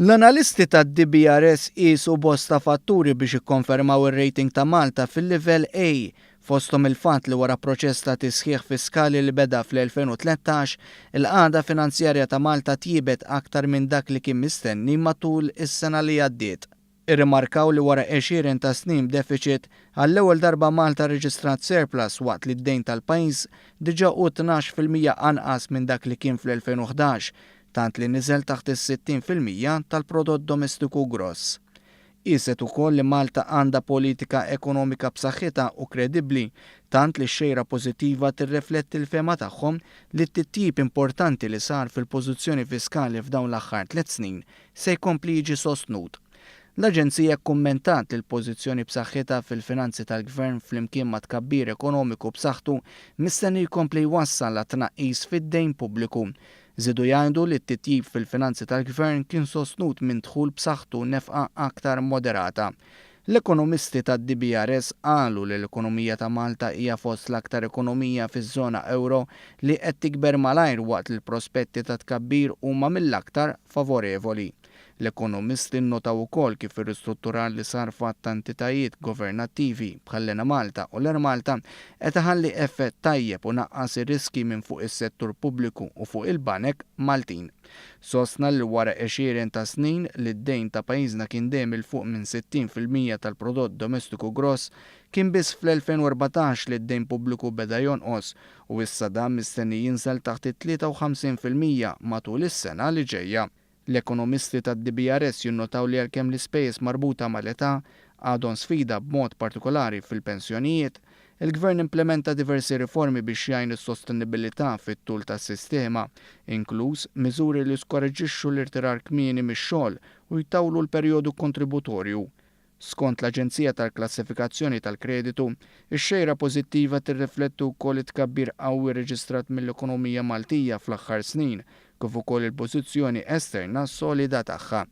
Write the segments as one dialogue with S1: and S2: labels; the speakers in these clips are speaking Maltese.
S1: L-analisti tad-DBRS qiesu bosta fatturi biex ikkonfermaw ir-rating ta' Malta fil-livell A, fosthom il-fatt li wara proċess ta' tisħiħ fiskali li beda fl-2013, il-qagħda finanzjarja ta' Malta tjiebet aktar minn dak li kien mistenni matul is-sena li għaddiet. Irrimarkaw li wara għexieren ta' snin b'defiċit, għall-ewwel darba Malta rreġistrat surplus waqt li d-dejn tal-pajjiż diġà hu 12% anqas minn dak li kien fl-2011, tant li niżel taħt is-60% tal-prodott domestiku gross. Qieset ukoll li Malta għandha politika ekonomika b'saħħitha u kredibbli, tant li x-xejra pożittiva tirrefletti l-fehma tagħhom li t-titjib importanti li sar fil-pożizzjoni fiskali f'dawn l-aħħar tlett snin se jkompli jiġi sostnut. L-aġenzija kkummentat li l-pożizzjoni b'saħħitha fil-finanzi tal-Gvern flimkien ma' tkabbir ekonomiku b'saħħtu mistenni jkompli jwassal għat-tnaqqis fid-dejn pubbliku. Żiedu jgħidu li t-titjib fil-finanzi tal-Gvern kien sostnut minn dħul b'saħħtu u nefqa aktar moderata. L-ekonomisti tad-DBRS qalu li l-ekonomija ta' Malta hija fost l-aktar ekonomija fiż-żona ewro li qed tikber malajr waqt li l-prospetti ta' tkabbir huma mill-aktar favorevoli. L-ekonomisti nnotaw ukoll kif ir-ristrutturar li sar f'għadd ta' entitajiet governattivi bħall-Enemalta u l-Air Malta qed iħalli effett tajjeb u naqqas ir-riskji minn fuq is-settur pubbliku u fuq il-banek Maltin. Sostna li wara għexieren ta' snin li d-dejn ta' pajjiżna kien dejjem 'il fuq minn 60% tal-prodott domestiku gross, kien biss fl-2014 li d-dejn pubbliku beda jonqos u issa dan mistenni jinżel taħt it-53% matul is-sena li ġejja. L-ekonomisti tad-DBRS jinnotaw li għalkemm l-ispejjeż marbuta mal-età għadhom sfida b'mod partikolari fil-pensjonijiet, il-Gvern implementa diversi riformi biex jgħin is-sostenibilità fit-tul tas-sistema, inkluż miżuri li jiskoraġġixxu l-irtirar kmieni mix-xogħol u jtawlu l-perjodu kontributorju. Skont l-aġenzija tal-klassifikazzjoni tal-kreditu, ix-xejra pożittiva tirrifletti wkoll it-tkabbir qawwi rreġistrat mill-ekonomija Maltija fl-aħħar snin, kif ukoll il-pożizzjoni esterna solida tagħha.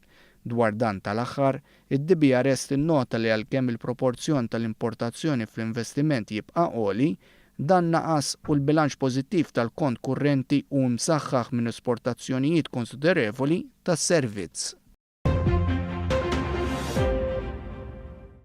S1: Dwar dan tal-aħħar, id-DBRS tinnota li għalkemm il-proporzjon tal-importazzjoni fl-investiment jibqa' għoli, dan naqas u l-bilanċ pożittiv tal-kont kurrenti hu msaħħaħ minn esportazzjonijiet konsiderevoli ta' servizz.